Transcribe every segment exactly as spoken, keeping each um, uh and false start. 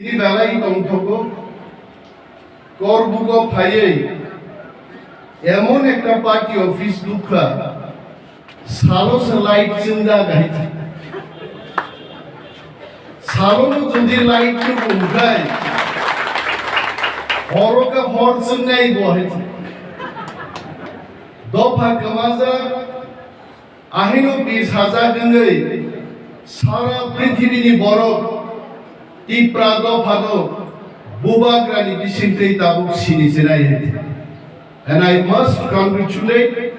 Tini belai tongthogo, Korbugo phaiwi emon ekta party office nukha, salo se light chwngjak hai. Salo no jodi light chwng wngkhai, horo khe hor chwngnai bo hai. Dopha kwmajak, ahino bir sajak wngwi sara prithibini borok Tipra dophano bubagrani bisingtwi tabuk sini chenai hai. And I must congratulate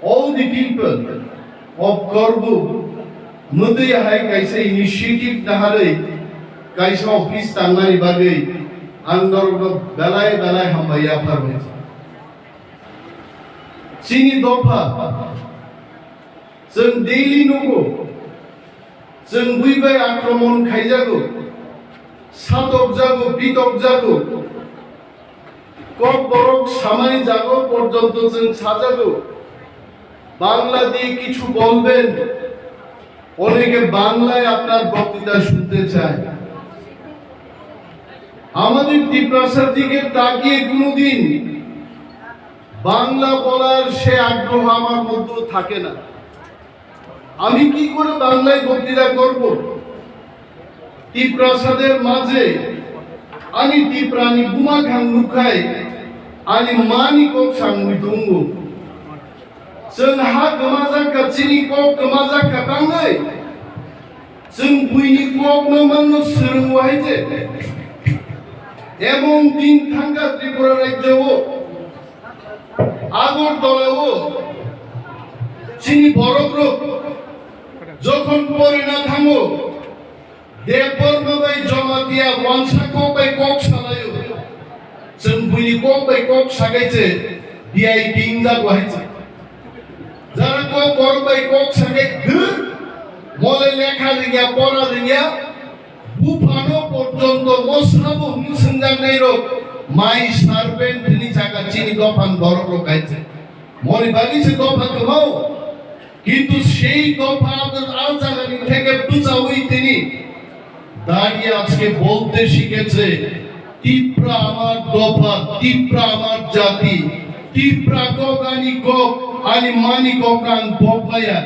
all the people of Korbu, mwtwi hai kaisa initiative naharwi kaisa office tangmani bagwi ang norokno belai belai hambai yapharwi. Chini dopha, chwng daily nugo, chwng bui bai akromon khaijago, satokjago, pitokjago, kokborok samani jago porjonto chwng sajago, "Bangla দিয়ে কিছু বলবেন, অনেকে বাংলায় আপনার বক্তৃতা শুনতে চায়।" আমাদের তিপ্রাসার দিকে তাকিয়ে কোনোদিন বাংলা বলার সে আগ্রহ আমার মধ্যে থাকে না। আমি কি করে বাংলায় বক্তৃতা করব? তিপ্রাসাদের মাঝে ani Tiprani buma khang nukhai ani mani kok sangwi tongo. Chwng ha kwmajak kha, chini kok kwmajak kha tangwi. Chwng buini kokno manno swrwngo hai je. Emon din thangkha Tripura rajyo o, Agartala o chini borok rok jokhon porina thango, Debbarma bai Jamatia wansa kok bai kok salaio. Chwng buini kok bai kok sakai je V I P wngjago hai je. Jara kok borok bai kok sakai dwr, mole lekha rwngya, pora rwngya, buphano porjonto mosrabo hwnwi swngjaknai rok, my servant ni jaga chini dophan borok rok kaisa. Moni bagwi se dopha kwmao, kintu sei dopha a jagani theke bwchawi tini. দাঁড়িয়ে আজকে বলতে শিখেছে, "তিপ্রা আমার দফা, তিপ্রা আমার জাতি, তিপ্রা কক আনি কক, আনি মানি কক রাং বকমায়া,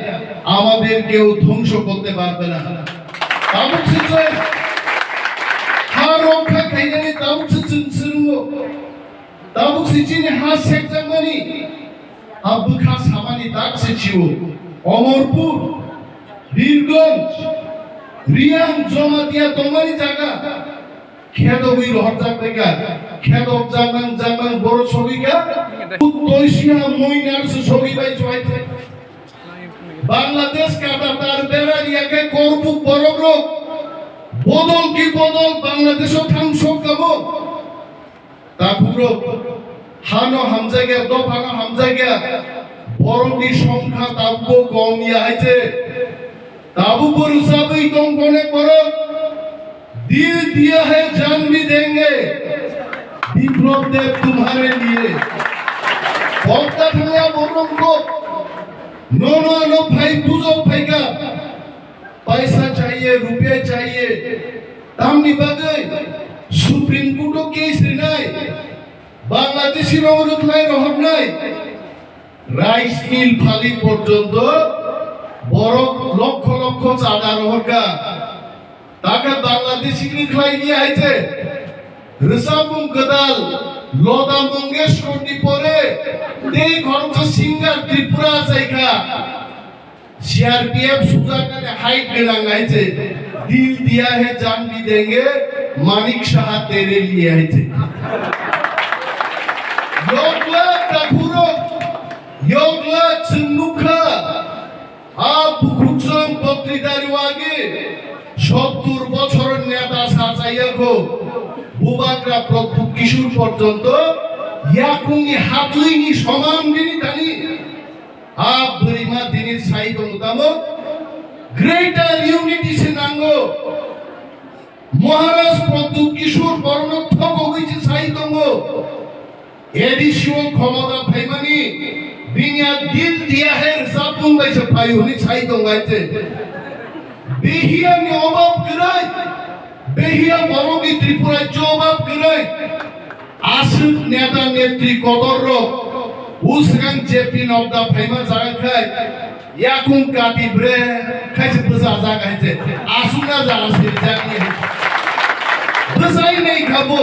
আমাদের কেউ ধ্বংস করতে পারবে না।" Tabuk se chwng ha rokha khainani tabuk se chwng swrwngo. Tabuk se chini ha sekjakmani, ha bwkha samani dak se chio. Omorpur, Birgonj, Riyang, Jamatia tongmani jaga. Khedogwi rohorjak baikha. Khedok jaknang jaknang boro sogwikha. Toisiha moinar se sogwi bai chwai. Bangladesh kata tar bera riyakhe Korbuk borok rok. Bodol ki bodol Bangladesh o thang sok kamo. Takhurok, hano hamjakya, dophano hamjakya, borokni songkha tabukbo kom ya hai se. Tabukbo rwchabwi tong konek borok, "Dil diya hai jaan bhi denge, Biplab Deb tumhare liye." Bokta thangya borok ko, nono ano phai bujok phaika. Paisa chahiye, rupiya chahiye. Tamni bagwi Supreme Court o case rinai, Bangladeshi rok rwkhlai rohornai. Rice mill phali porjonto borok lokho lokho chada rohorkha. Takha Bangladeshi rwkhlai di hai se. Rwchapmung kwtal Lata Mangeshkar ni pore tei khoroksa singer Tripura chaikha. C R P F sujaknani hai gwnang hai se, "Dil diya hai jaan bhi denge, Manik Saha tere liye" hai se. Yokla takhurok, yokla chwng nukha, a bukhuk chwng bokti dari wagi, sottur bochor neta sa chaya kho, Bubagra Pradyut Kishore porjonto yakungni hatlwini soman bini thani. A bwrwima tini sai tongo tamo? Greater unity se nango. Maharaj Pradyut Kishore borokno thokogwi se sai tongo. A D C o khomota phaimani bini a dil diya hai rwchapmung bai se phai hwnwi sai tongo hai se. Bihiyani obab kwrwi. Behiya borokni Tripura jobab kwrwi. Aswk neta netri kotor rok. Usgang J P Nadda phaima jaga khai. Yakung kati bre khai se bwsa jaga hai se. Aswk na jaga se jagni hai. Bwsai nei khabo.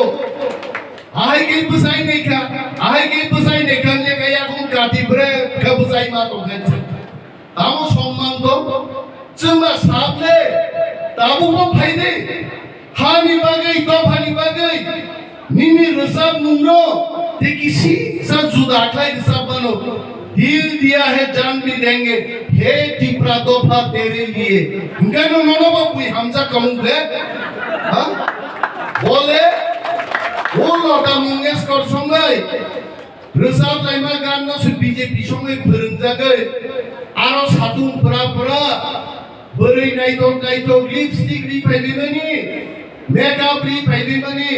Ahai ke bwsai nei kha. Ahai ke bwsai nei kha le kaya yakung kati bre kha bwsai ma tong khai se. Tamo somman to chwngba sable tabukbo phaidi hani bagwi dophani bagwi nini rwchapmungno tei kisi sa juda khlai rwchapmano. Dil diya hai jaan bhi denge, he Tipra dopha tere liye. Hingkhe no nono bo bui hamjak kamung le? Ha? Bole o Lata Mangeshkar songai rwchap laima gan no se B J P songwi phwrwngjagwi, aro satung phwra phwra, bwrwi naithok naithok lipstick ri phaibimani, makeup ri phaibimani,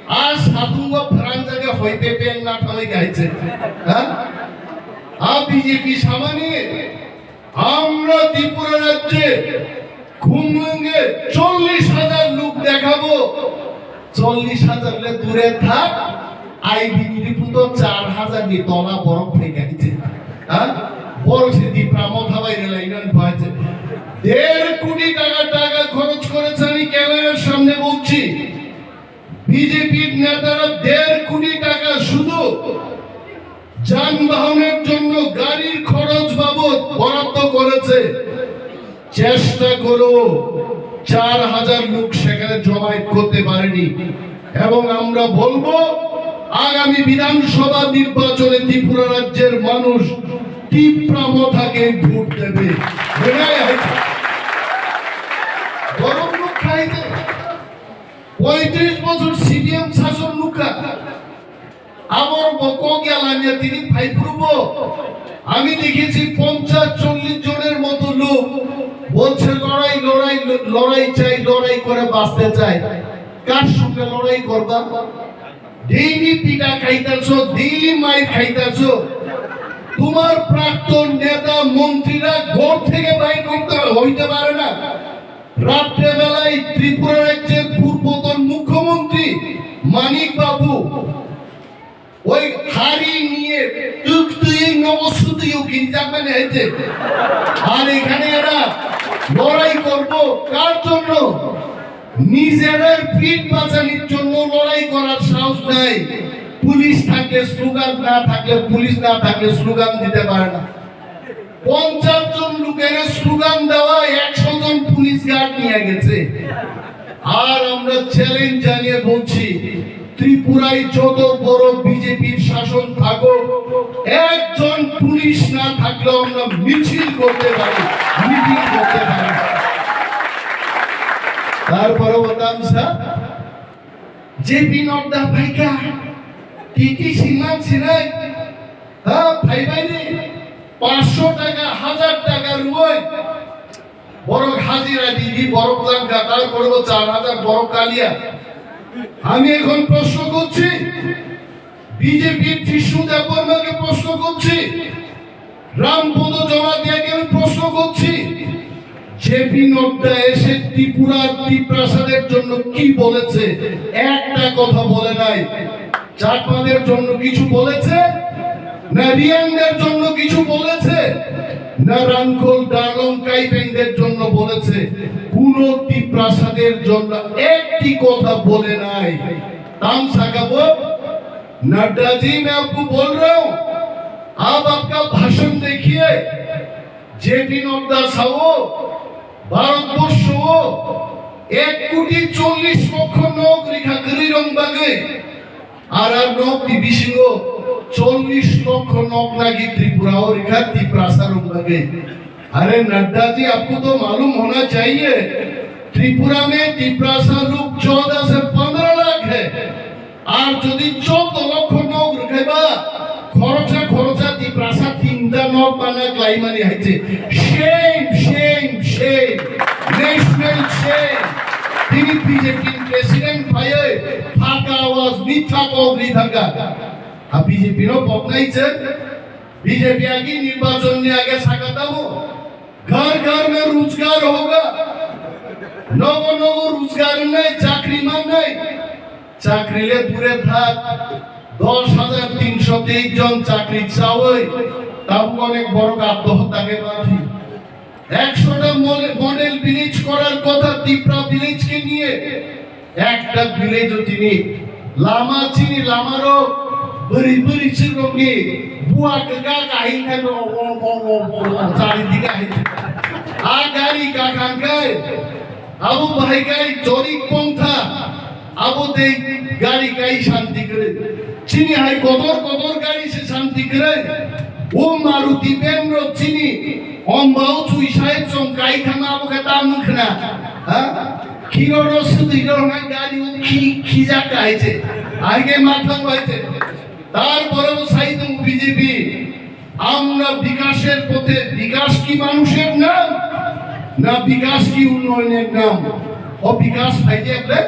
a satungo phwrangjagwi hoi pepe wngna thangwi kahai se. Ha? A B J P samani, আমরা ত্রিপুরা রাজ্যে ঘুম ভেঙে চল্লিশ হাজার লোক দেখাবো। চল্লিশ হাজার লে দূরে থাক, আইবি রিপু তো চার হাজার নি তলা বরফ থেকে আইছে। হ্যাঁ? বড় সে দীপ্রাম থাবাই রে লাইনন পাইছে। দেড় কোটি টাকা, টাকা খরচ করেছে, আমি ক্যামেরার সামনে বলছি। বিজেপির নেতারা দেড় কোটি টাকা শুধু যানবাহনের জন্য গাড়ির খরচ বাবদ বরাদ্দ করেছে। চেষ্টা করো, চার হাজার লোক সেখানে জমায়েত করতে পারেনি। এবং আমরা বলবো, আগামী বিধানসভা নির্বাচনে ত্রিপুরা রাজ্যের মানুষ তিপ্রা মথাকে ভোট দেবে। এটাই হচ্ছে। গরম লোক খাইতে পঁয়ত্রিশ বছর সিপিএম শাসন মুখা। আমার বকো গেলানিয়া তিনি ভাইপুরবো। আমি দেখেছি পঞ্চাশ চল্লিশ জনের মতো লোক বলছে, "লড়াই, লড়াই, লড়াই চাই, লড়াই করে বাঁচতে চাই।" কার সঙ্গে লড়াই করবা? ডেইলি পিটা খাইতাছো, ডেইলি মাইর খাইতাছো। তোমার প্রাক্তন নেতা মন্ত্রীরা ঘর থেকে বাইর করতে হইতে পারে না। রাত্রেবেলায় ত্রিপুরা রাজ্যের পূর্বতন মুখ্যমন্ত্রী মানিক বাবু ওই হাড়ি নিয়ে টুক তুই নবসুদীও গির্জা মানে হয়েছে। আর এখানে এরা লড়াই করব কার জন্য? নিজেদের পিঠ বাঁচানোর জন্য লড়াই করার সাহস নাই। পুলিশ থাকলে স্লোগান, না থাকলে, পুলিশ না থাকলে স্লোগান দিতে পারে না। পঞ্চাশ জন লোকের স্লোগান দেওয়া, একশো জন পুলিশ গার্ড নিয়ে গেছে। আর আমরা চ্যালেঞ্জ জানিয়ে বলছি, ত্রিপুরায় যত বড় বিজেপির শাসন থাকুক, একজন পুলিশ না থাকলেও আমরা মিছিল করতে পারি, মিটিং করতে পারি। তারপরে বলতাম, স্যার, জেপি নাড্ডা ভাইকা, টিটিসি মানসিরাই, হ্যাঁ, ভাই ভাই রে, পাঁচশো টাকা, হাজার টাকা রুই, বড় হাজিরা দিবি, বড় প্ল্যান কাটার করবো, চার হাজার বড় কালিয়া। আমি এখন প্রশ্ন করছি, বিজেপির যিশু দেববর্মাকে প্রশ্ন করছি, রামপদ জমাতিয়াকে আমি প্রশ্ন করছি, জেপি নাড্ডা এসে ত্রিপুরার তিপ্রাসাদের জন্য কি বলেছে? একটা কথা বলে নাই। চাকমাদের জন্য কিছু বলেছে? না রিয়াংদের জন্য কিছু বলেছে? না রাংখল, ডারলং, কাইপেংদের জন্য বলেছে? কোনো তিপ্রাসাদের জন্য একটি কথা বলে নাই। তাম সাকাবো, नड्डा जी, मैं आपको बोल रहा हूं, आप आपका भाषण देखिए। জেপি নাড্ডা sao, ভারতবর্ষ এক কোটি চল্লিশ লক্ষ nok rikha kwrwi rong bagwi, ar ar nok ni bisingo চল্লিশ লক্ষ nok nagi Tripura o rikha Tiprasa rong bagwi। अरे नड्डा जी, आपको तो मालूम होना चाहिए, त्रिपुरा में तिप्रासा लोग चौदह से पंद्रह लाख है। আর যদি চৌদ্দ লক্ষ nok rwkhaiba, khoroksa khoroksa Tiprasa tinta nok bana klaimani hai se. Shame, shame, shame. National shame. Tini B J P president phaiwi pharka awaz, mitha kok ri thangkha. A B J P no poknai se. B J P agi nirbachon ni age sakha tamo. घर घर में रोजगार होगा। Nogo nogo rojgar wngnai, chakri mannai, chakri le dure thak, dos hajar tinsho teis jon chakri chawi tabuk onek borok atmohotta khe mati. Ekshota mole-, model village korar kotha Tipra village ke niye, ekta village o tini lama, chini lama rok bwrwi bwrwi chwrwngni bua kwkha kahim khe bo, bo, bo, bo, bo, bo, chari dige hai. A gari kakhang khe abo bahai kai chorik pongtha, abo tei gari kai shanti kwrwi. Chini hai kotor kotor gari se shanti kwrwi. O Maruti van rok chini ombao chui sai chong kai thangma abo khe ta mung khna. Ha? Khiro ro sudui ro ngai gari o khi, khijak kai se. Ai ge ma thang bai se. Tarpore bo sai tung B J P. আমরা বিকাশের পথে, বিকাশ কি মানুষের নাম, না বিকাশ কি উন্নয়নের নাম? O বিকাশ phaikhe ble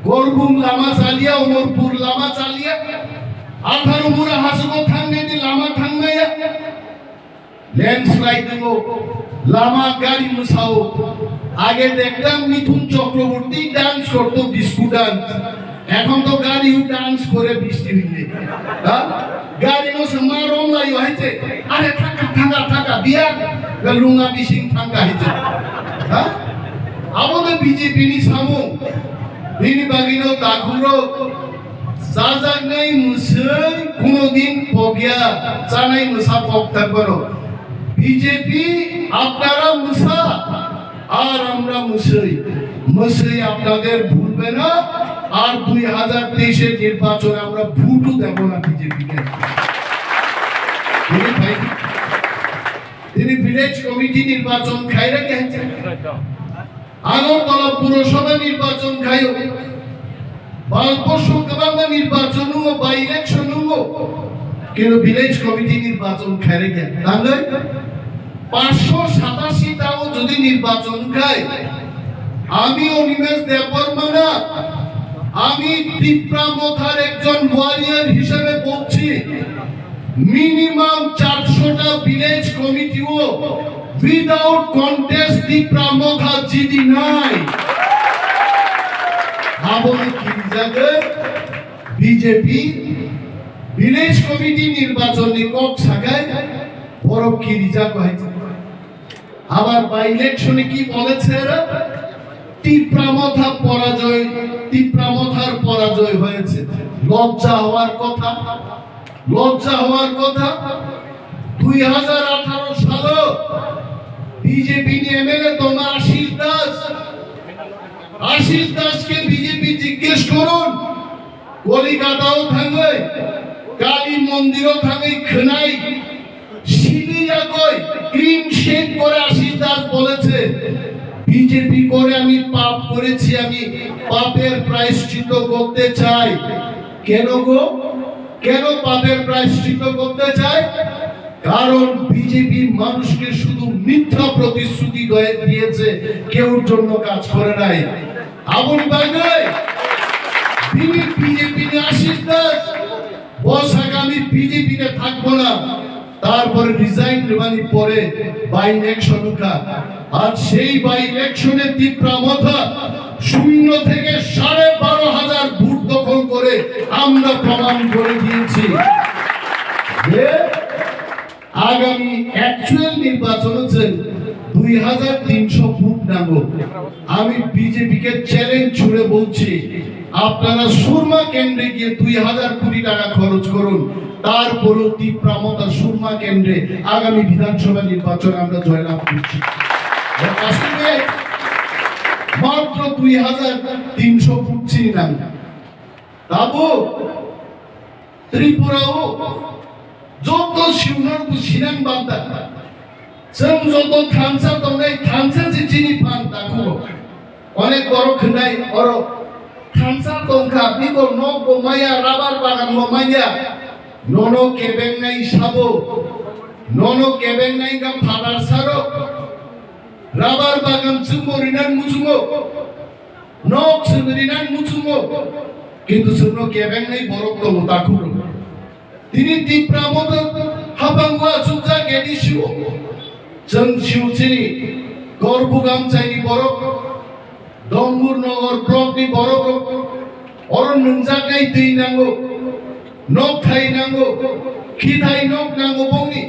Gorbung lama chaliya, Omorpur lama chaliya, atharo mura hasugo thangnai di lama thangnaiya. Landslide wngo, lama gari mwsao. Age dektam Mithun Chakraborty dance korto, disco dance. Ekhon to gari o dance kore bishti hoile. Ha? Gari no se ma romlaio hai se. Are thaka, thaka, thaka, biya. Ga lunga bising thangka hai se. Ha? Abo to B J P ni samung. Bini bagwi no dakhulrok. Chajaknai mwswi kunodin pokya, chanai mwsa pok thangmano. B J P আপনারা মশা আর আমরা মশাই, মশাই আপনাদের ভুলবে না। আর দুই হাজার তেইশের নির্বাচনে আমরা ভোটও দেব না বিজেপিকে। Tini bhai, tini village committee nirbachon khaira khe Agartala Purosabha nirbachon khaio. Balposok kwbangma nirbachon wngo, by election wngo. Kintu village committee nirbachon khairokya. Tangwi পাঁচশো সাতাশি টাও যদি নির্বাচন খায়, আমি অনিমেষ দেববর্মা না, আমি তিপ্রা মথার একজন ওয়ারিয়র হিসেবে বলছি, মিনিমাম চারশোটা ভিলেজ কমিটিও উইদাউট কন্টেস্ট তিপ্রা মথা জিতি নাই। Aboni kirijagwi B J P village committee nirbachonni kok sakai borok kirijak hai. আবার বাই ইলেকশনে কি বলেছে এরা? তিপ্রা মথা পরাজয়, তিপ্রা মথার পরাজয় হয়েছে। লজ্জা হওয়ার কথা, লজ্জা হওয়ার কথা। দুই হাজার আঠারো সালো বিজেপি এমএলএ তোমা আশিস দাস, আশিস দাসকে বিজেপি জিজ্ঞেস করুন, কলিকাতাও থাঙ্গই, কালী মন্দিরও থাঙ্গই, খনাই সিলিয়াকই ক্লিন শেভ করে আশিস দাস বলেছে, বিজেপি করে আমি পাপ করেছি, আমি পাপের প্রায়শ্চিত্ত করতে চাই। কেন গো? কেন পাপের প্রায়শ্চিত্ত করতে চাই? কারণ বিজেপি মানুষকে শুধু মিথ্যা প্রতিশ্রুতি দয়ে-, দিয়েছে, কেউর জন্য কাজ করে নাই। Aboni bagwi bini BJP ni Ashish Das, bo saka ami BJP te thakbo na, tarpore resign rwmani pore by election wngkha. আর সেই বাই ইলেকশনে তিপ্রা মথা শূন্য থেকে সাড়ে বারো হাজার ভোট দখল করে আমরা প্রমাণ করে দিয়েছি যে আগামী অ্যাকচুয়াল নির্বাচনে যে দুই হাজার তিনশো ভোট নামো। আমি বিজেপিকে চ্যালেঞ্জ ছুড়ে বলছি, আপনারা সুরমা কেন্দ্রে গিয়ে দুই হাজার কোটি টাকা খরচ করুন, তারপরেও তিপ্রা মথা সুরমা কেন্দ্রে আগামী বিধানসভা নির্বাচন আমরা জয়লাভ করছি। Estimate মাত্র দুই হাজার তিনশো ভোট ছিলাম। Tabuk Tripura o joto siunor bo sinang banta. Chwng joto thansa tongnai, thansa se chini phan takhugo. Onek borok khwnai oro thansa tongkha, bikol nok bo maya, rabar bagan bo maya. Nono kebengnai sabo, nono kebengnai ga phatar saro. Rabar bagan chwngbo rinan muchungo, nok chwng rinan muchungo, kintu chwngno kebengnai borok tongo takhukro. Tini Tipra Motha haphango achukjak A D C o. Chwng siu chini Gorbung amchaini borok, Dombur Nogor block ni borok rok oro nungjaknai twi nango, nok thai nango, khithai nok nango bongni.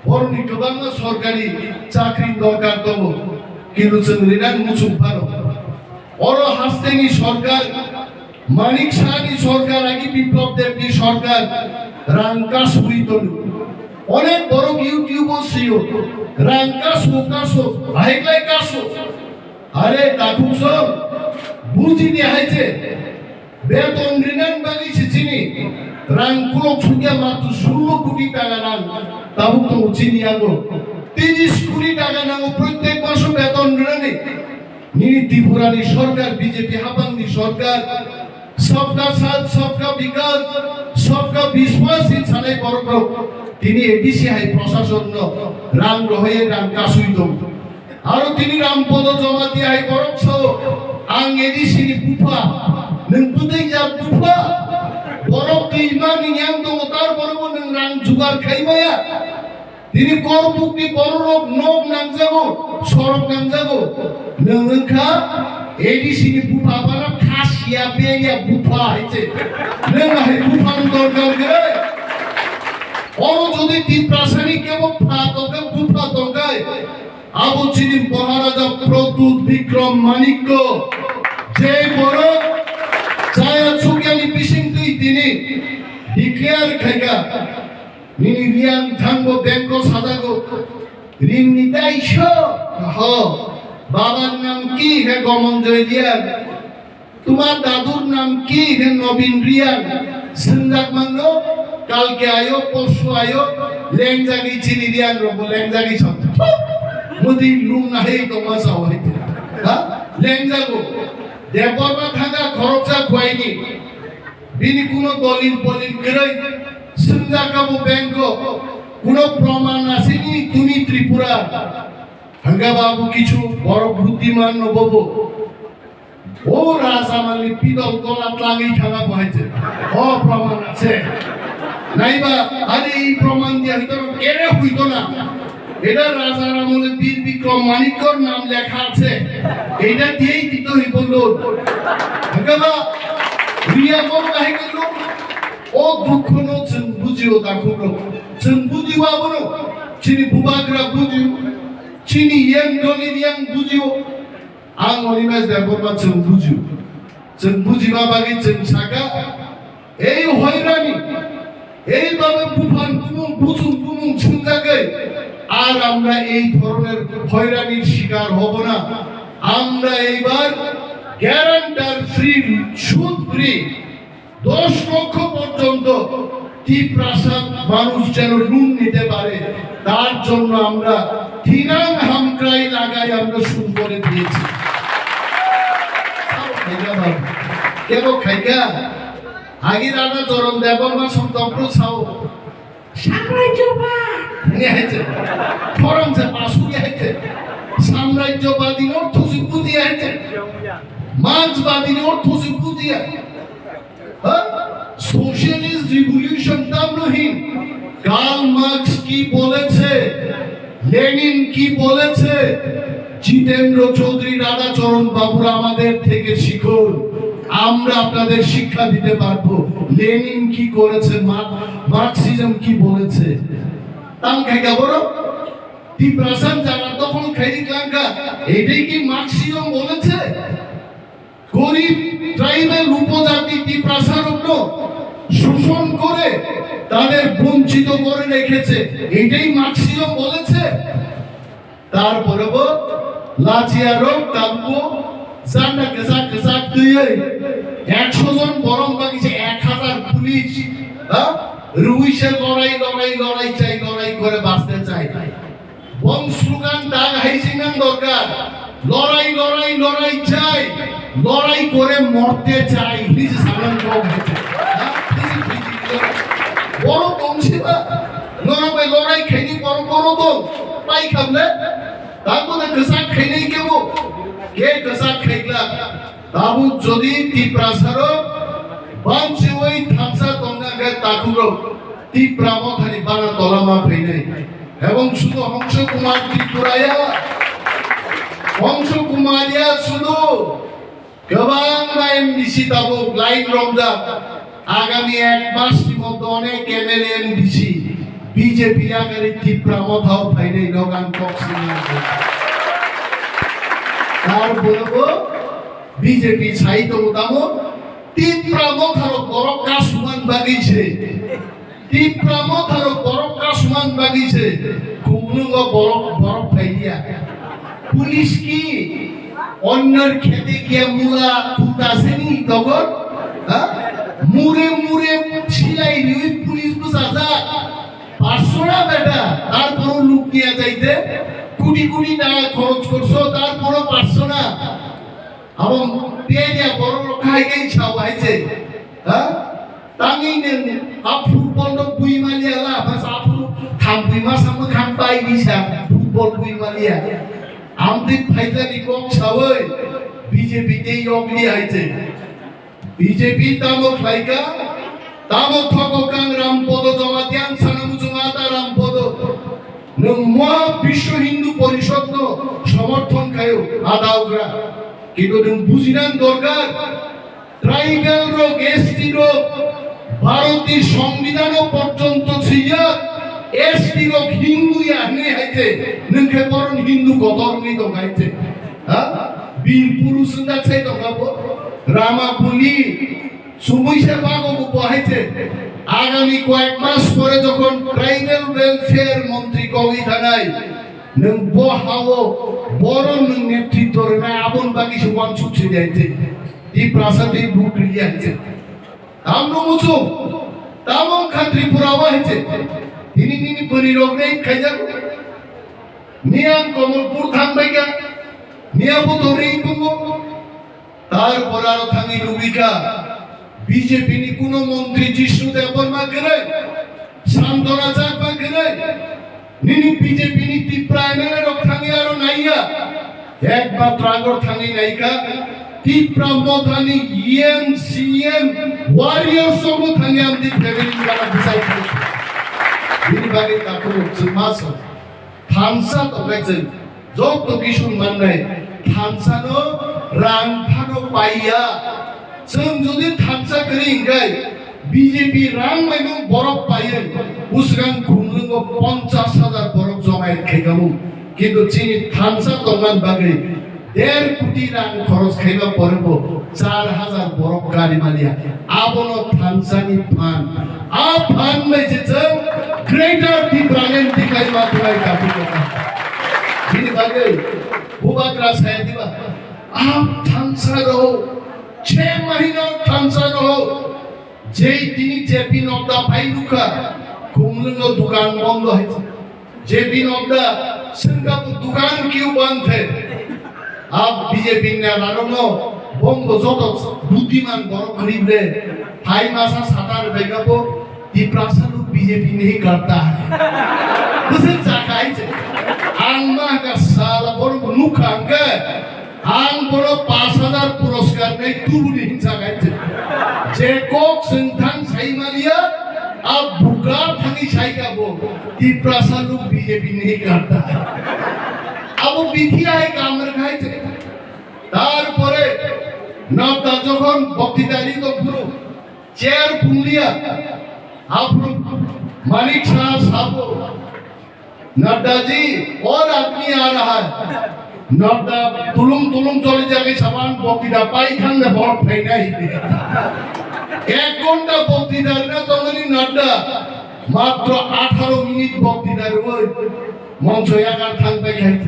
Borokni kwbangma sorkari chakri dorkar tongo, kintu chwng rinang muchung phano. Oro hasteni sorkar, Manik Sahni sorkar, agi Biplab Debni sorkar rang kasui tono. Onek borok YouTube o sio, rang kasu kasu, haiklai kasu. Are takhuk song, buji di hai je. Beton rinani bagwi se chini rang kulok sukya matru sullo koti taka rang tabuk tongo chini yago. Tris koti taka nango protek maso beton rinani. Nini Tripura ni sorkar, B J P hapang ni sorkar, sabka saath, sabka vikas, sabka vishwas hin sanai borok rok tini A D C hai prosason no rang rohoye rang kasui tongo. Aro tini Rampodo Jamatia hai borok sao, ang A D C ni bupha, nwng bwtwi jak bupha, borok twi mani yang tongo, tar borok bo nwng rang jugar khai maya. Tini Korbuk ni borok rok nok nangjago, sorok nangjago, nwng wngkha A D C ni bupha, bana khasiya beria bupha hai se, nwng hai bupha ni dorkar gwnai. Oro jodi Tiprasa ni kebo pha tongkha, bupha tongkha, abo chini Maharaja Pradyut Bikram Manikya, je borok chaya chukyani bisingtwi tini declare khaikha, nini riyang thangbo bank o sajago, rinni taisho, ho, babar nam ki he Gomonjoy Riyang, Tumar dadur nam ki? Hwnkhe Nobin Riyang swngjak mano, kalke ayo, porsu ayo, lengjagwi chini Riyang rokbo lengjagwi sa. Mudi lung nahai tongma sao hai. Ha? Lengjago. Debbarma thanga khoroksa khwaini. Bini kuno dolil bolil kwrwi. Swngjak abo bank o. Kuno proman asini tumi Tripura. Hwnkhe babu kichu borok buddiman no bobo. O raja mani pidol gola tlangwi thanga bo hai se. O proman ashe. Naiba, are ei proman diya hoito na, kere hoito na. Eta raja amole Bir Bikram Manikyar nam lekha ashe. Eta diyei dito hi bondhu. Hwnkhe ba, riya kok bahai kelo. O dukho no chwng bujio, dakhuno. Chwng bujio abono. Chini bubagra bujio. Chini yang doli yang bujio. Ang Animesh Debbarma chwng bujio. Chwng bujima bagwi chwng saka, ei hoirani, এইভাবে বুফান বুমুং বুসুং বুমুং সুন্দরকে আর আমরা এই ধরনের হয়রানির শিকার হব না। আমরা এইবার গ্যারান্টার ফ্রি, সুদ ফ্রি দশ লক্ষ পর্যন্ত তিপ্রাসার মানুষ যেন লোন নিতে পারে, তার জন্য আমরা থিনাং হামক্রাই লাগাই আমরা শুরু করে দিয়েছি। খাইকা বাবু, কেন খাইকা? আগে রাজা চরণ দেববর্মা সন্তপ্র সাউ সাম্রাজ্যবাদ নিয়ে হয়েছে, ফরম সে পাশু নিয়ে হয়েছে, সাম্রাজ্যবাদী অর্থ সে বুঝিয়ে হয়েছে, মার্ক্সবাদী অর্থ সে বুঝিয়ে হ্যাঁ? সোশ্যালিস্ট রিভলিউশন তামনহীন। কার্ল মার্ক্স কি বলেছে, লেনিন কি বলেছে, জিতেন্দ্র চৌধুরী, রাধাচরণ বাবুরা আমাদের থেকে শিখুন, আমরা আপনাদের শিক্ষা দিতে পারবো। লেনিন কি করেছে, মার্ক-, মার্কসিজম কি বলেছে? তাম খাইকা বড় তিপ্রাসান যারা দখল খাইনি ক্লাঙ্কা, এটাই কি মার্কসিজম বলেছে? গরিব ট্রাইবাল উপজাতি তিপ্রাসারত্ন শোষণ করে তাদের বঞ্চিত করে রেখেছে, এটাই মার্কসিজম বলেছে। তারপরে বো লাচিয়া রোগ কাব্য জানা কেসা কেসা তুই একশো জন বরং বাকি যে এক হাজার পুলিশ, হ্যাঁ, রুইসে লড়াই লড়াই লড়াই চাই, লড়াই করে বাঁচতে চাই। Bong slogan dag hai sinang dorkar. লড়াই, লড়াই, লড়াই চাই, লড়াই করে মরতে চাই। Please, সামনে বড় হয়েছে। হ্যাঁ? Please, please, please। বড় কম ছিল। লড়াই, লড়াই খেয়ে বড়, বড় তো পাই খাবলে। তারপরে কেসা খেয়ে নেই কেবো। কে কেসা খেয়ে গেলা? Tabuk jodi Tiprasarok banchiwi thansa tongna khe takhukrok Tipra mothani bana tola ma phainai. Ebong sudo Hongso Kumar Tripuraya Bongso Kumaria sudu kwbangma M D C tabuk line romjak. Agami ek mas ni moddhe onek M L A, M D C B J P yakari Tipra Motha o phainai rok ang kok sinai. Tarpore bo B J P sai tongo tamo Tipra Motha rok borok kasumani bagwi se. Tipra Motha rok borok kasumani bagwi se khumlwngo borok, borok phailiya. Police ki onnor khete kiya mula tuta seni togon? Ha? Mure mure silai riwi police bwsajak. Paanch sho na beta, tarporo luk niya jaite, koti koti taka khoroch korso, tarporo paanch sho na. Abo pedia borok rok khai khai sao hai se. Ha? Tangwi nwng a football no bui maliya la, bas a foot-, thampui masa mwkhang bai bisa football bui maliya. Amtwi phaijani kok sawi B J P tei yokli hai se. B J P tamo khlaika, tamo thogo kang Rampodo Jamatia ang sana muchungo ata Rampodo. Nwng Maha Biswa Hindu Porishad no somorthon khaio, ada ugra. Kintu nwng bujinani dorkar, tribal rok, S T rok, Bharot ni Songbidan o porjonto swijak, S T rok Hindu ya hwnwi hai se, nwng khe boron Hindu kotor wngwi tong hai se. Ha? Bir purush wngkha se tongkha bo. Rama buli, sumui se bago bo bo hai se. Agami koyek mas pore jokhon tribal welfare montri kogwi thanai, nwng bo hao boron nwng netritwo rwnai aboni bagwi se uansuk se de hai se. Tiprasa tei buk rili hai se. Tamno muchung, tamo wngkha Tripura o hai se. Tini nini bwrwi rok rei khaijak. Miyang Komolpur thang bai kha, miya bo to rei bungo. Tarpor aro thangwi nugwi kha, B J P ni kuno montri Jishnu Debbarma kwrwi, Santona Chakma kwrwi, nini B J P ni Tipra M L A rok thangwi aro naiya, ekmatro agor thangwi naikha, Tipra Mothani E M, C M, warriors rokno thangwi amtwi family ni gana bwsai kha. Bini bagwi takhuk chwngma song. Thansa tongkha chwng, joto kisu mannai, thansa no rang phano paiya. Chwng jodi thansa kwrwi hwnkhe B J P rang bai no borok paiwi, bwswkang khumlwngo ponchash hajar borok jomaiyat khaikha mung. Kintu chini thansa tongmani bagwi der koti rang khoros khaiba pore bo char hajar borok gari maliya. Abono thansani phan. A phan bai se chwng Greater Tipraland tiklai ma thunai kati kota. Bini bagwi bubagra saya diba. A thansa rok, chhe mahina thansa rok. Jei tini J P Nadda phai nukha, khumlwngo dukan bondo hai. J P Nadda swngkha bo dukan kiu banthe. A B J P ni nararokno bombo joto buddiman borok kwrwi ble. Hai masa sata rwbaikha bo Tiprasa lok B J P nahi karta hai. Bwswk chakha hai se. Ang ma ka sala borok nukha hwnkhe. Ang bono pash hajar puroskar nai tubuni hinsa kainse. Je kok swngthang sai maliya, a buka thani sai kabo. Tiprasa lok B J P ni karta. Abo bithi ai kamar khai se. Tarpore Nadda jokhon boktitari tongphuru, chair pungliya, aphuru Manik Saha sabo. Nadda ji, aur aadmi aa raha hai. Nadda tulung tulung choli jagwi saban boktita pai thang na bor phainai. Ek ghonta boktita rwna tongmani Nadda matro atharo minute boktita rwui mongso yakar thang pai khai.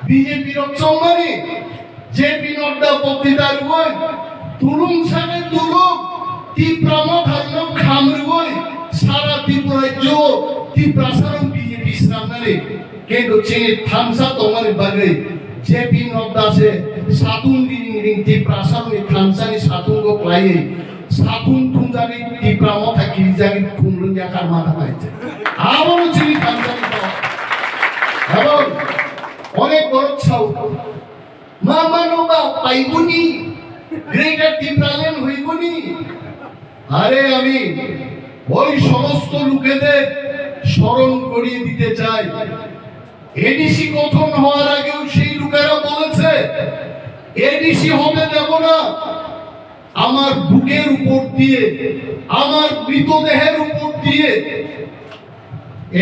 B J P rok chongmani J P Nadda boktita rwui tulung sani tulung Tipra Motharno kham rwui sara Tripura rajyo Tiprasarok B J P swnamnani kintu chini thansa tongmani bagwi J P Nadda se satung ring ring Tiprasarokni thansani satungo klaiwi satung thumjagwi Tipra Motha kirijagwi khumlwng yakar mata paijak. Abono chini thansani tong. Ebong onek borok sao. Mama no ba paiboni, Greater Tipraland hoiboni. আরে আমি ওই সমস্ত লোকেদের স্মরণ করিয়ে দিতে চাই, এডিসি গঠন হওয়ার আগেও সেই লোকেরা বলেছে, "এডিসি হতে দেব না, আমার বুকের উপর দিয়ে, আমার মৃতদেহের উপর দিয়ে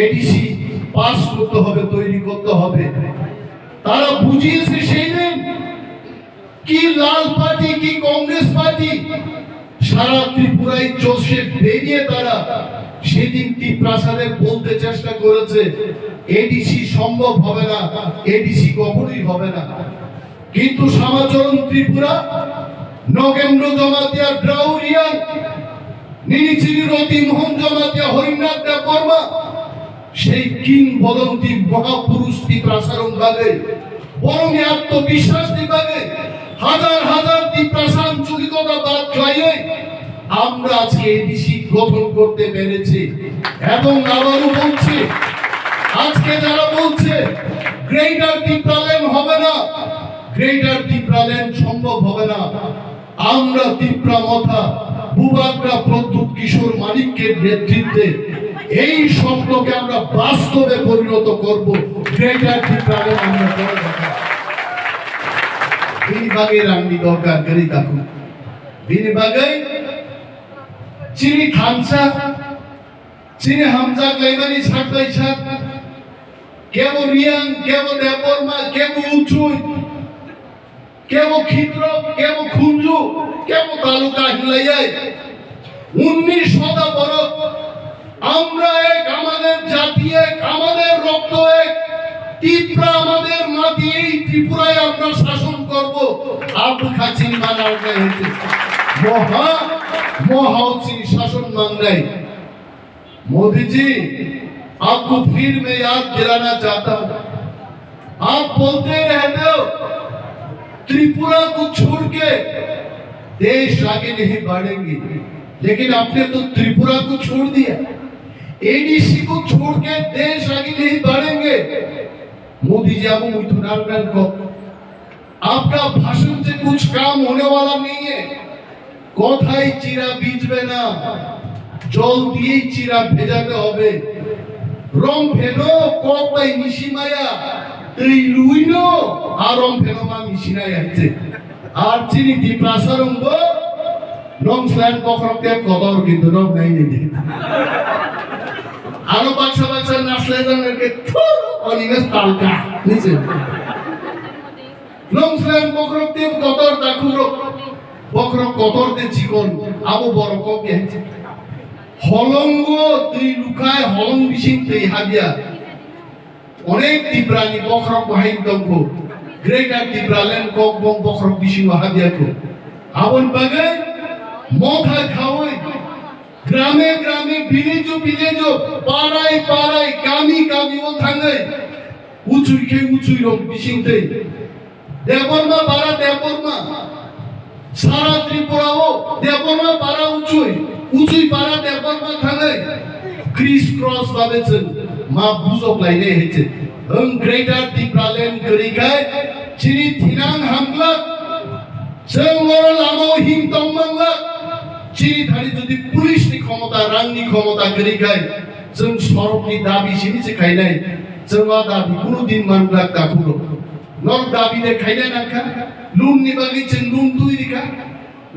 এডিসি পাস করতে হবে, তৈরি করতে হবে।" তারা বুঝিয়েছে সেই দিন, কি লাল পার্টি, কি কংগ্রেস পার্টি, সারা ত্রিপুরায় চষে বেরিয়ে তারা সেদিন টিপ্রাসারে বলতে চেষ্টা করেছে, এডিসি সম্ভব হবে না, এডিসি কখনোই হবে না। কিন্তু শ্যামাচরণ ত্রিপুরা, নগেন্দ্র জমাতিয়া, ড্রাউরিয়ান, নিনিচিনি রতিমোহন জমাতিয়া, হরিনাথ দেববর্মা, সেই কিংবদন্তি মহাপুরুষ টিপ্রাসার অঙ্গালে বরং আত্মবিশ্বাস দিবাগে হাজার হাজার টিপ্রাসা আঞ্চলিকতা বাদ খাইয়ে আমরা আজকে এডিসি গঠন করতে পেরেছি। এবং আবারও বলছি, আজকে যারা বলছে গ্রেটার টিপ্রাল্যান্ড হবে না, গ্রেটার টিপ্রাল্যান্ড সম্ভব হবে না, আমরা তিপ্রা মথা বুবাগ্রা প্রদ্যুৎ কিশোর মানিক্যের নেতৃত্বে এই স্বপ্নকে আমরা বাস্তবে পরিণত করব। গ্রেটার টিপ্রাল্যান্ড আমরা করে দেখাবো। Bini bagwi rangni dorkar kwrwi takhuk. Bini bagwi chini thansa, chini hamjak laimani sak bai sak, kebo Riang, kebo Debbarma, kebo Uchui, kebo Khitrok, kebo Khunju, kebo Taluka hinlaiwi, unnish শতক বরক, আমরা এক, আমাদের জাতি এক, আমাদের রক্ত এক, তিপ্রা আমাদের মাটি, এই ত্রিপুরায় আমরা শাসন করব। Abdul Kachini Manarga হয়েছে মহা মহা উচিত শাসন মাংনাই। मोदी जी, आपको फिर मैं याद दिलाना चाहता हूं, आप बोलते रहते हो त्रिपुरा को छोड़ के देश आगे नहीं बढ़ेंगे, लेकिन आपने तो त्रिपुरा को छोड़ दिया, एडीसी को छोड़ के देश आगे नहीं बढ़ेंगे। मोदी जी, आपको मुझे को आपका भाषण से कुछ काम होने वाला नहीं है। কথায় চিরা ভিজবে না, জল দিয়েই চিরা ভেজাতে হবে। রং ফেনো কক বাই নিশিমায়া, তুই লুইনো আর রং ফেনো মা নিশিনাই আছে। আর চিনি দি প্রাসারং গো, নং স্ল্যান বখরক তে কদর কিন্তু নং নাই নেই। আরো বাক্সা বাক্সা নাচলে জানে কে থু, অনিমেষ তালকা, নিচে। Nong slam bokrok tei kotor dakhungrok, bokrok kotor tei chikon, abo borok kok ya. Holongo twi lukhai holong bising twi habya. Onek Tiprani bokrok bahai tongkho. Greater Tipraland kok bong bokrok bisingo habya kho. Abon bagwi motha khawi grame grame, village o village o, parai parai, kami kami o thangwi. Uchui khe uchui rok bising tei. Debbarma bara Debbarma. Sara Tripura o Debbarma bara uchui. Uchui bara Debbarma thangwi. Criss cross babe chwng ma bujok lainai hai se. Ang Greater Tipraland kwrwi khai chini thinang hamglak. Chwng oro lama o him tong mangla, chini thani jodi police ni khomota, rang ni khomota kwrwi khai, chwng sorok ni dabi sini se khainai, chwng o dabi kunu din manglak da khulo. Nok dabi de khainai nangkha, loan ni bagwi chwng loan twi rikha,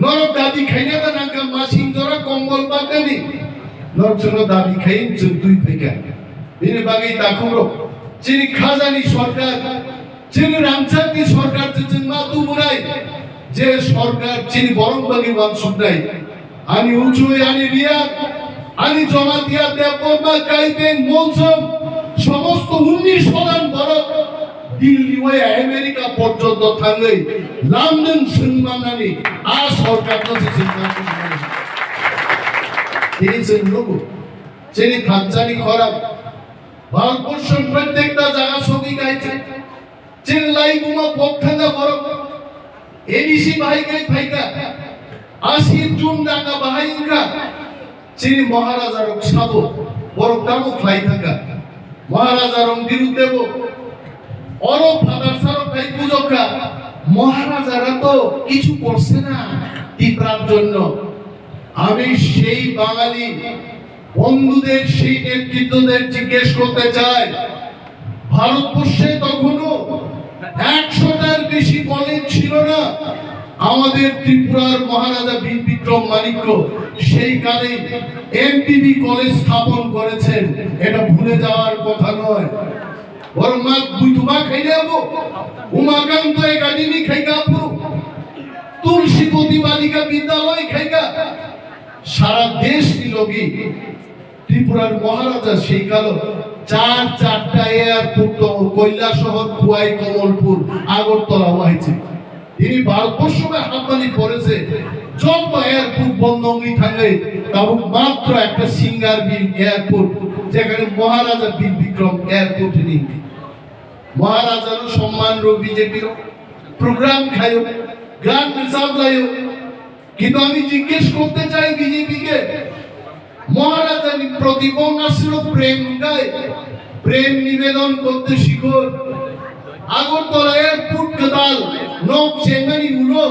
norok dabi khainai da nangkha masing jora kombol bagani, norok chwngno dabi khai chwng twi phaikha. Bini bagwi takhuk rok, chini khajani sorkar, chini rangchakni sorkar se chwng ma tubunai, je sorkar chini borok bagwi wansuknai. Ani Uchui, ani Riang, ani Jamatia, Debbarma, Kaibeng, Molsom, somosto unnish shodan borok Delhi oi America porjonto thangwi London swngmanani a sorkarno se chwng ma tubunai. Tini chwng nugo, chini thanchani khorang, Bharatborshon prottekta jaga sogwi kaichai. Chini laibuma pok thangkha borok. A D C bahai kai phaikha. Asir Jun danga bahai wngkha. Chini Maharaja rok sabo borok tamo khlai thangkha. Maharaja rok birudde bo oro phatar sarok khai pujokha. মহারাজারা তো কিছু করছে না ত্রিপুরার জন্য। আমি সেই বাঙালি বন্ধুদের, সেই নেতৃত্বদের জিজ্ঞেস করতে চাই, ভারতবর্ষে তখনও একশোটার বেশি কলেজ ছিল না। আমাদের ত্রিপুরার মহারাজা বীর বিক্রম মাণিক্য সেই কালে এমবিবি কলেজ স্থাপন করেছেন, এটা ভুলে যাওয়ার কথা নয়। বরং মা বুঝুমা খাইলে হবো, উমাকান্ত একাডেমি খাইকা পুরো, তুলসীপতি বালিকা বিদ্যালয় খাইকা, সারা দেশ নিলগি ত্রিপুরার মহারাজা সেই কালো চার চারটা এয়ারপোর্ট তো কৈলাসহর, খোয়াই, কমলপুর, আগরতলা হয়েছে। তিনি ভারতবর্ষকে হাততালি পড়েছে, যত এয়ারপোর্ট বন্ধ হয়ে থাকে, তাও মাত্র একটা সিঙ্গার বিল এয়ারপোর্ট, যেখানে মহারাজা বীর বিক্রম এয়ারপোর্ট নেই। মহারাজারও সম্মান রো বিজেপির প্রোগ্রাম খাইও, গান রিজার্ভ লাইও। কিন্তু আমি জিজ্ঞেস করতে চাই বিজেপিকে, মহারাজার প্রতি বঙ্গাশ্রয় প্রেম গায়, প্রেম নিবেদন করতে শিখো। আগরতলা এয়ারপোর্ট কাতাল, নক চেঙ্গানি উলো,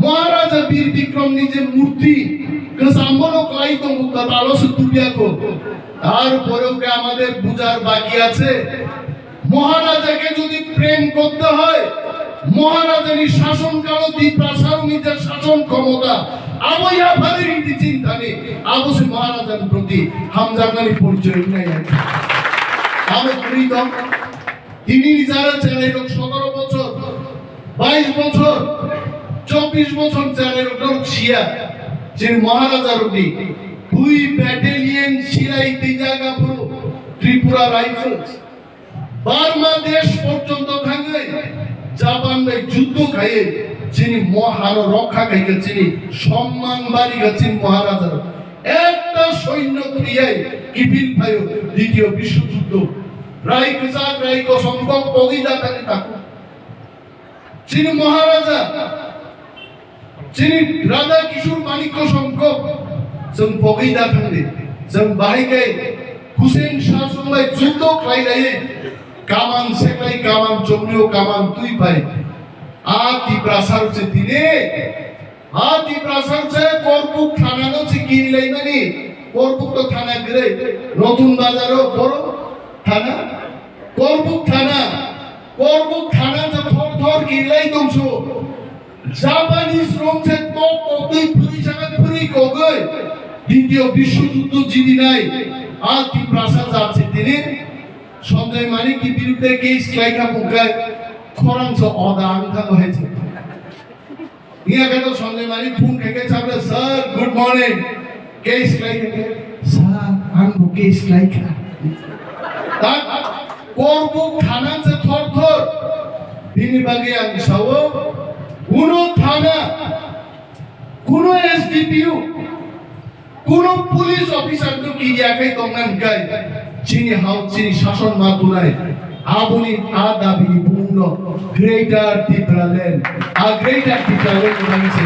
মহারাজা বীর বিক্রম নিজে মূর্তি, কাসাম্বলো কাইতঙ্গ কাতালো সুতুবিয়াকো। তারপরেও কি আমাদের বুঝার বাকি আছে? মহারাজাকে যদি প্রেম করতে হয়, মহারাজারই শাসনকাল, ত্রিপ্রাসারও নিজের শাসন ক্ষমতা, আবো ইয়াফারে নীতি চিন্তা নেই, আবো সে মহারাজার প্রতি হামজাগানি পরিচয় নেই। আমি ফ্রিডম, তিনি নিজেরা চেরাই লোক সতেরো বছর, বাইশ বছর, চব্বিশ বছর চেরাই লোক লোক শিয়া, যে মহারাজার উনি দুই ব্যাটালিয়ন সিলাই তিজাগা পুরো ত্রিপুরা রাইফেলস বার্মা দেশ পর্যন্ত থাকলে জাপান ভাই যুদ্ধ খাইয়ে যিনি মহান রক্ষা খাইকে যিনি সম্মান বাড়ি গেছেন মহারাজার একটা সৈন্য ক্রিয়ায় কিপিল ভাই দ্বিতীয় বিশ্বযুদ্ধ রাই কৃষক রাই কসম কম পগি দাতানি থাকুক। Chini Maharaja, chini Radha Kishore Manikya Songkho, chwng pogwi da thangdi, chwng bahai khe Hussein Shah chwng bai juddo khlai laiwi, kaman seklai, kaman chomlio, kaman twi bai. A Tiprasa rok se tini, a Tiprasa rok se Korbuk thana no se kiri lai mani, Korbuk to thana gre, Notun Bazar o boro thana, Korbuk thana, Korbuk thana je thor thor gilai tongsu. Japanese rong se tok tok twi phuri saka phuri kogoi. Ditiyo biswojuddo jidinai. A Tiprasa jat se tini Sanjay Manik ni birudde case khlai kha bungkai khorang se oda ang thango hai se. Iya khe to Sanjay Manik phone khe khe sabla, "Sir, good morning." Case khlai khe khe, "Sir, ang bo case khlai kha." Tak Korbuk thana se thor thor. Bini bagwi ang sao, kuno thana, kuno S D P O, kuno police officer no kiriya khai tongna hwnkhe chini hao chini sason ma tunai aboni a dabi ni bumung no Greater Tipraland, a Greater Tipraland ni bagwi se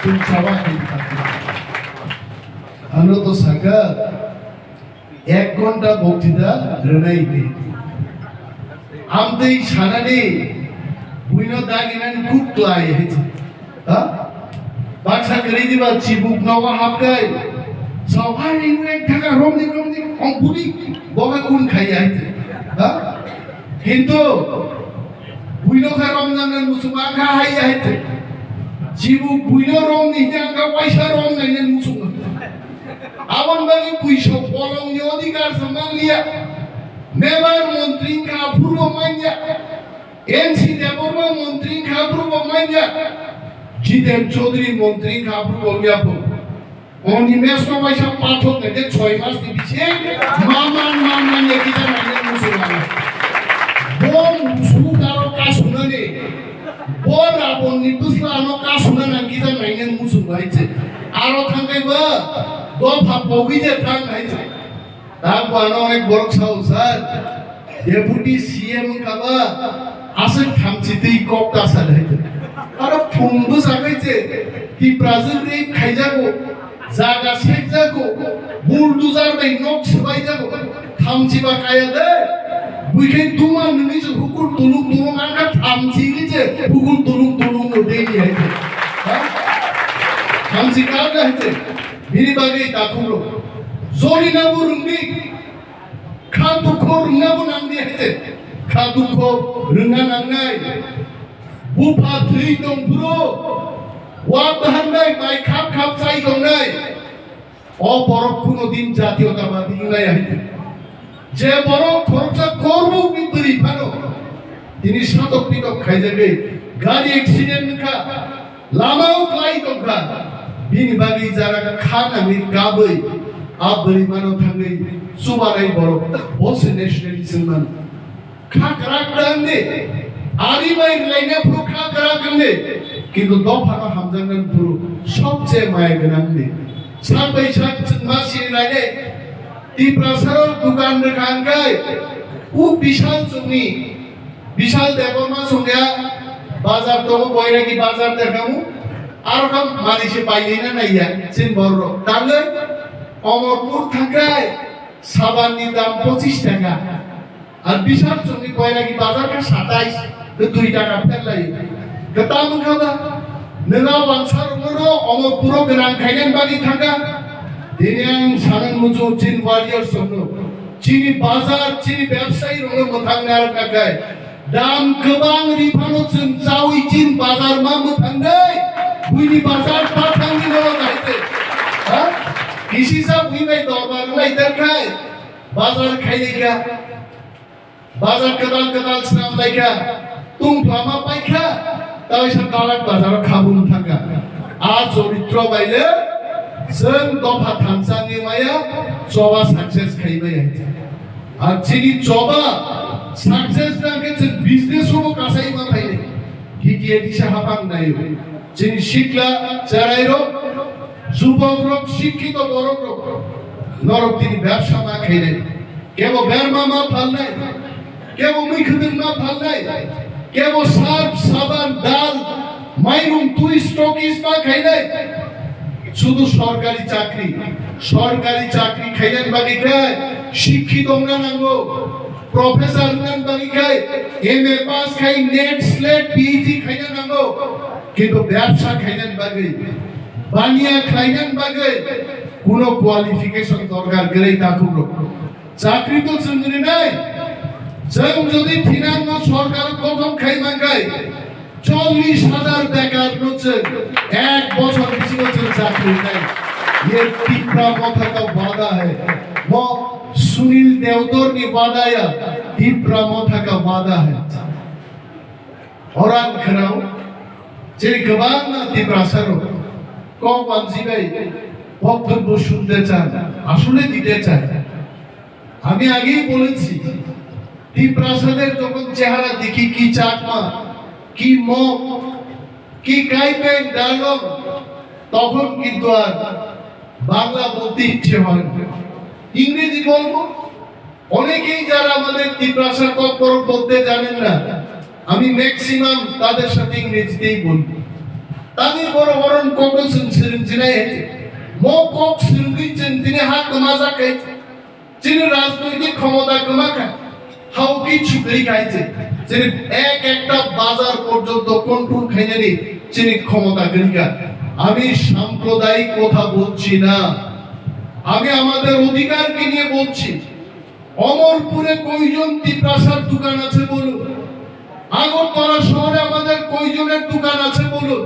chwng sawa khe. Ano to saka ek ghonta boktita rwnai ni. Amtwi sanani buino daginan kuk klai hai. Ha? Baksa kwrwi diba chibuk nogo hapkai. Sawhai ring rek thaka romni romni ongpuni boga kun khai hai. Ha? Kintu buino kha romjang nan musuk angkha hai hai. Chibuk buino romni hingkha angkha waisa romnai nan musuk. Abon bagwi buisok bolongni odhikar se manliya. Member montri wngkha aphuru bo manya. N C Debbarma montri wngkha aphuru bo manya. Jiten Chaudhary montri wngkha aphuru bo manya pho. Oni mesno waisa pathok nai de choi mas ni bising maman maman ya kisa nai nai musu nai. Bo musu daro kasunani. Bo Rabon ni bwsla ano kasuna nang kisa nai nai musu nai se. Aro thangkai ba dopha pogwi de thang nai se. Tabuk ano onek borok sao, "Sir, Deputy C M wngkha ba aswk thamchi twi kok ta sa," hai. Aro phung bwsa khai se Tiprasa rape khaijago, jaga sekjago, bulldozer bai nok swbaijago, thamchi ba kaya de. Buikhe duma nungni se hukur tulung tulung angkha thamchi ni se hukur tulung tulung no de ni hai. Ha? Thamchi kar de hai se. Bini bagwi takhuk rok. Joli na bo rwngdi. Kha dukho rwngna bo nangdi hai se. Kha dukho rwngna nangnai, bupha thwi tong phuru, wa bahangnai mai khap khap chai tongnai. O borok kuno din jatiyotabadi wngnai hai. Je borok khoroksa korbukni bwrwi phano tini satok pitok khaijagwi gari accident wngkha, lama o klai tongkha, bini bagwi jara kha nangwi kabwi a bwrwi mano thangwi chubanai borok, bo se nationalism mano. Kha kwrak da wngdi, ari bai rwlaina phuru kha kwrak wngdi, kintu dophano hamjaknani phuru sobse maya gwnang wngdi. Sak bai sak chwng ma sini nainai, Tiprasarok dukan rwkha hwnkhe, u Bishal chwngni, Bishal Debbarma chwngya bazar tongo, Boiragi bazar dekhamu, aro kha manwi se pailina naiya, chini bororok. Tangwi Omorpur thangkhai sabanni dam pochis taka. Ar Bishal chwngni Boiragi bazar kha satais, tei dui taka pherlai. Kwtal wngkha ba? Nwng a wansa rwngno Omorpuro gwnang khainani bagwi thangkha. Tini ang sanang muchung chini warriors rokno, chini bazar, chini bebsai rokno mwthang narwkna khai. Dam kwbang ri phano chwng chawi chini bazar ma mwthang dai. Buini bazar ta thangni no nai se. Ha? Kisisa bui bai dorbar lai der khai. Bazar khailai kha. Bazar kwtal kwtal swnam lai kha, tungphla ma pai kha, tei sa dalak bazar o khabung thang kha. A choritro bai le chwng dopha thansani maya choba success khai maya. Ar chini choba success na khe chwng business o bo kasai ma phai le. Kiki edi sa hapang nayo. Chini sikla cherai rok, jubok rok, sikkito borok rok, norok tini bebsa ma khainai. Kebo berma ma phalnai, kebo mui khwtwng ma phalnai, kebo sarf, saban, dal, mairung, twi, stockist ma khainai. Sudu sorkari chakri, sorkari chakri khainan bagwi khe sikkhi tongna nango, professor wngnan bagwi khe M A pass khai, net, slet, P H D khaina nango, kintu bebsa khainan bagwi, baniya khainan bagwi kuno qualification dorkar kwrwi takhuk rok. Chakri to chwng rinai, chwng jodi thinangno sorkar gothon khai mankhai, chollish hajar bekar no chwng ek bochor bisingo chwng chakri rinai. Ye Tipra Motha ka wada hai. Mo Sunil Deodor ni wada ya, Tipra Motha ka wada hai. Orang khwnao, chini kwbangma Tiprasa rok kok wanji bai boktobbo sunte chan, asole dite chan. আমি আগেই বলেছি, তিপ্রাসাদের যখন চেহারা দেখি, কি চাকমা, কি মগ, কি কাইপেন ডায়লগ, তখন কিন্তু আর বাংলা বলতে ইচ্ছে হয় না। ইংরেজি বলবো। অনেকেই যারা আমাদের তিপ্রাসা ককবরক বলতে জানেন না, আমি ম্যাক্সিমাম তাদের সাথে ইংরেজিতেই বলি। তাদের বড় বড় কত সিরিঞ্জিনাই আছে, মো কক সিরিঞ্জিন তিনি হাত মাজা খাইছে। Chini rajnoitik khomota kwma kha, hao kichu kwrwi khai se. Chini ek ekta bazar porjonto control khainani chini khomota kwrwi kha. আমি সাম্প্রদায়িক কথা বলছি না, আমি আমাদের অধিকারকে নিয়ে বলছি। অমরপুরে কয়জন তিপ্রাসার দোকান আছে বলুন? আগরতলা শহরে আমাদের কয়জনের দোকান আছে বলুন?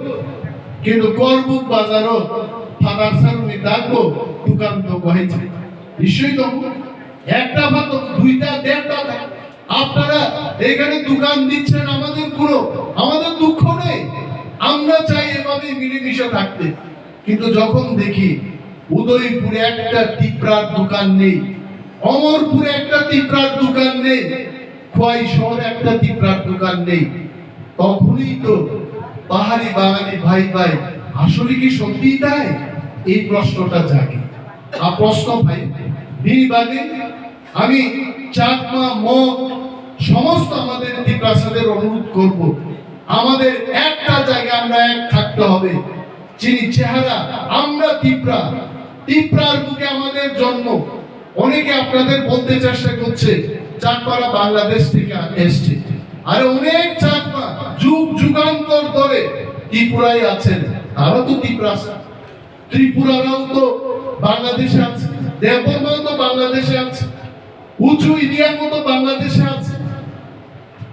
কিন্তু করবুক বাজারও ফাদার সারুনি ডাকবো, দোকান তো বহেছে। নিশ্চয়ই তো একটা বা তো দুইটা, দেড়টা থাকে। আপনারা এখানে দোকান দিচ্ছেন, আমাদের কোনো, আমাদের দুঃখ নেই। আমরা চাই এভাবেই মিলেমিশে থাকতে। কিন্তু যখন দেখি উদয়পুরে একটা তিপ্রার দোকান নেই, অমরপুরে একটা তিপ্রার দোকান নেই, খোয়াই শহরে একটা তিপ্রার দোকান নেই, তখনই তো পাহাড়ি বাঙালি ভাই ভাই আসলে কি সত্যিই তাই, এই প্রশ্নটা জাগে। আর প্রশ্ন ভাই, বিনি বাদে আমি চাকমা, মগ, সমস্ত আমাদের তিপ্রাসাদের অনুরোধ করব, আমাদের একটা জায়গায় আমরা এক থাকতে হবে। যিনি চেহারা, আমরা তিপ্রা, তিপ্রার বুকে আমাদের জন্ম। অনেকে আপনাদের বলতে চেষ্টা করছে, চাকমারা বাংলাদেশ থেকে এসছে। আরে অনেক চাকমা যুগ যুগান্তর ধরে ত্রিপুরায় আছেন, তারা তো তিপ্রাসা। ত্রিপুরারাও তো বাংলাদেশে আছে, দেববর্মাও তো বাংলাদেশে আছে, উঁচু ইন্ডিয়ানও তো বাংলাদেশে আছে।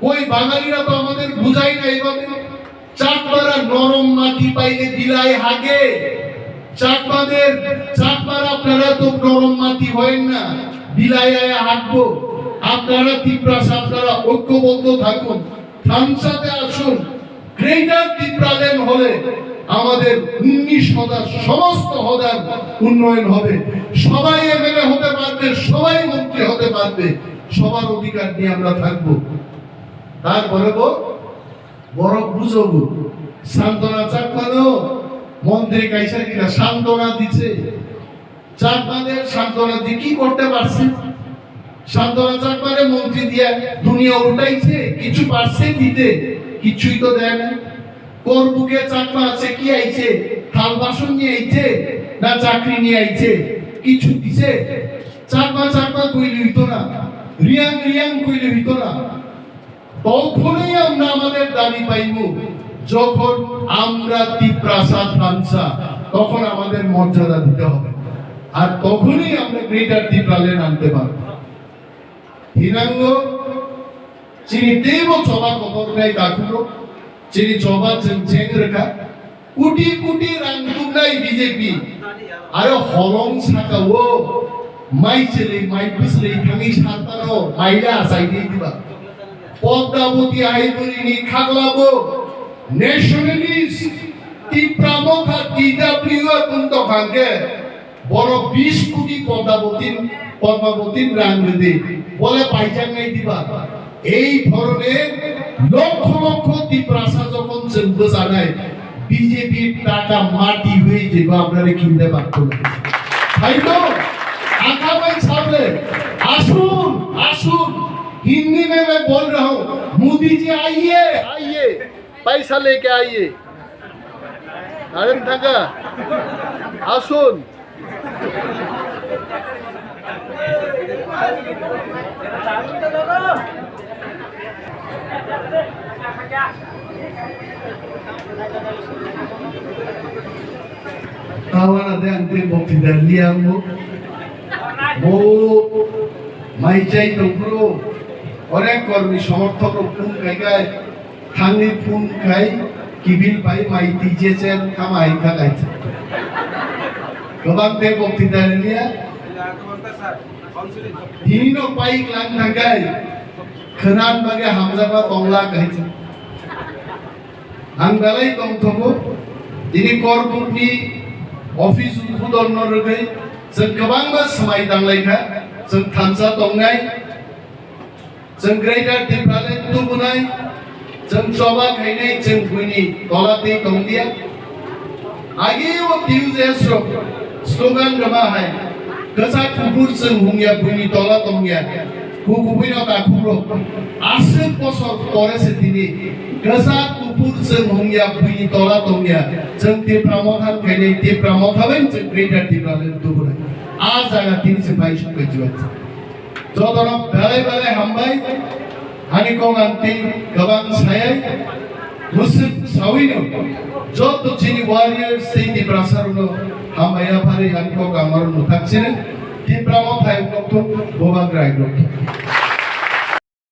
কই বাঙালিরা তো আমাদের বুঝায় না এইভাবে। চাকমারা নরম মাটি পাইলে বিলাই হাগে। চাকমাদের, চাকমারা আপনারা তো নরম মাটি হয় না, বিলাই আয়া হাগবো। আপনারা তিপ্রাস, আপনারা ঐক্যবদ্ধ থাকুন, থানসাতে আসুন। গ্রেটার তিপ্রাল্যান্ড হলে আমাদের উনিশ হদার, সমস্ত হদার উন্নয়ন হবে। সবাই এমএলএ হতে পারবে, সবাই মন্ত্রী হতে পারবে, সবার অধিকার নিয়ে আমরা থাকবো। তারপরে বো-, বড় বুঝবো, সান্ত্বনা চাকমানো মন্ত্রী কাইসা কিনা সান্ত্বনা দিছে। চাকমাদের সান্ত্বনা দিয়ে কি করতে পারছে? সান্ত্বনা চাকমারে মন্ত্রী দিয়ে দুনিয়া উল্টাইছে, কিছু পারছে দিতে? কিছুই তো দেয় না। করবুকে চাকমা আছে কি আইছে? থাল বাসন নিয়ে আইছে না চাকরি নিয়ে আইছে? কিছু দিছে? চাকমা চাকমা কইলে হইতো না, রিয়াং রিয়াং কইলে হইতো না। তখনই আমরা আমাদের দাবি পাইব, যখন আমরা তিপ্রাসা থানসা, তখন আমাদের মর্যাদা দিতে হবে, আর তখনই আমরা গ্রেটার তিপ্রাল্যান্ড আনতে পারব। হিনাঙ্গ চিনি দেব চবা কবর নাই কাকুরো, চিনি চবা চেন চেন রেখা, কোটি কোটি রাং তুমনাই বিজেপি। আরে হলং সাকাও, মাইসেলে, মাইপুসলে, থাঙি সাতানো, মাইলা আসাই দি দিবা। পদ্মাবতী আইবুরিনি খাগলাবো, ন্যাশনালিস্ট, তিপ্রা মথা, টিডাব্লিউ, কুন্ত খাঙ্গে, বড় বিশ কোটি পদ্মাবতী, পদ্মাবতী রাং রেদে, বলে পাইজাং নাই দিবা। এই ধরনের লক্ষ লক্ষ তিপ্রাসা যখন চেংবো জানায়, বিজেপির টাকা মাটি হয়ে যাবে, আপনারা কিনতে পারতো না। তাই তো? আগামী সামনে আসুন, আসুন, হিন্দি মে মে বল রা হুম, মোদি জি আইয়ে, আইয়ে, পয়সা লেকে আইয়ে। আরে থাকা, আসুন। Tawana de ang tei bokti da liya mo. Mo mai chai tongphuru onek kormi somorthok rok phun kai kai. Thangwi phone khai kibil pai mai twi je chen kama hai kha kaisa. Kwbang tei bokti da liya. Tini no pai klang thangkai. Khwnan bagwi hamjakma tongla kaisa. Ang belai tongthogo. Tini Korbukni office udbodon no rwgwi chwng kwbangma swmai tanglai kha. Chwng thansa tongnai. Chwng Greater Tipraland tubunai, chwng choba khainai, chwng buini tola twi tonglia. Agi o T U J S rok slogan rwma hai, kwchak kuphur chwng hungya buini tola tongya, ku kubuino takhuk rok. Aswk bosor pore se tini kwchak kuphur chwng hungya buini tola tongya, chwng Tipra Motha khainai, Tipra Motha bai chwng Greater Tipraland tubunai. A jaga tini se bai sukha jiwa. Jotono belai belai hambai, ani kok ang tei kwbang sayai, mwswk sawino, joto chini warriors tei Tiprasa rokno hambai yaphari ani kok ang oro mwthak sini, Tipra Motha hai rok thung, Bubagra hai rok thung.